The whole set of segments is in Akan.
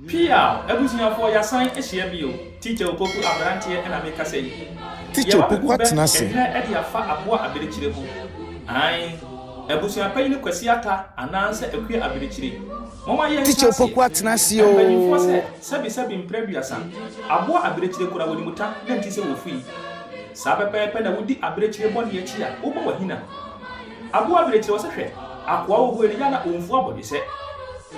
Piaw! Abusuafoɔ yɛasan ahyia bio. Teacher Opoku abranteɛ na mekasa yi. Teacher Yɛba Opoku bɛbu bɛ atena ase. ɛnnɛ de afa aboa aberekyire ho. Ae, abusua panyin Kwasi Ata anaasɛ Akua Aberekyire. Momma yɛnhyɛ Teacher aseɛ. Opoku atena ase Mpanyinfoɔ sɛ, oo. sɛbi sɛbi mprɛ aduasa, aboa aberekyire kora wɔnim ta na nti sɛ wɔfui. Saa pɛpɛɛpɛ na wodi aberekyire bɔne akyi a, wobɔ w'ahina. Aboa abirekyire, ɔse hwɛ, akoa wɔ hɔ yi no yɛ a na ɔmfu abɔdwesɛ.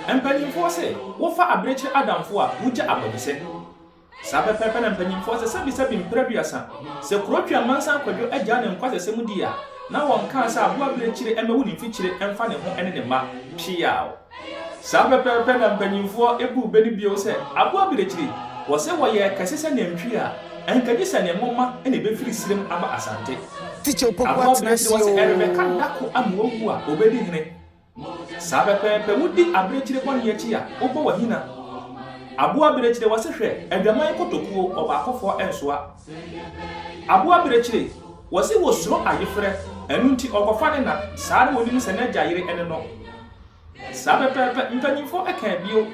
Mpanyimfoɔ se, wofa abirekyire adamfo a, wogya abɔdwesɛ. Saa pɛpɛɛpɛ na mpanyimfoɔ se, sɛbisɛbi mprɛ aduasa, sɛ kuro twe amansan kwadwo agyaa ne nkwasasɛm di a, na wɔnkaa sɛ aboa abirekyire mmɛwo ne mfikyire mfa ne ho ne ne mma. Peaw! Saa pɛpɛɛpɛ na mpanyimfoɔ buu bɛ no bio sɛ, Aboa abirekyire, wɔse wɔyɛɛ kɛse sɛ nantwie a, ɛnka gye sɛ ne nwoma na ɛbɛfiri serem aba Asante. Teacher Opoku Aboa atena abirekyire, ase wɔse ɛrebɛka oo. da ko ama wawu a, ɔbɛdi hene. Saa pɛpɛɛpɛ, wodi abirekyire bɔne akyi a, wobɔ w'ahina. Aboa abirekyire, wɔse hwɛ, adwaman kotokuo, ɔbaakofoɔ nsoa. Aboa abirekyire, wɔse wɔsuro ayefrɛ, ɛno nti ɔkɔfa ne na, saa na wɔnim sɛ n'agya yere ne no. Saa pɛpɛɛpɛ, mpanyimfoɔ kaa bio.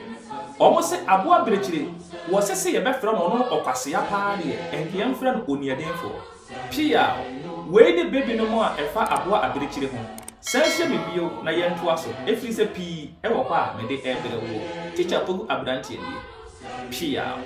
Wɔn se aboa abirekyire, wɔse se yɛbɛfrɛ no ɔno ɔkwasea paa deɛ, ɛnka yɛmfrɛ no oniɛdenfoɔ. Piaw! Wei ne bɛ binom a ɛfa aboa abirekyire ho. San hyia me bio na yɛntoa so, ɛfiri sɛ pii wɔ hɔ a mede rebrɛ woɔ. Tikya Poku abranteɛ nie. Piaw!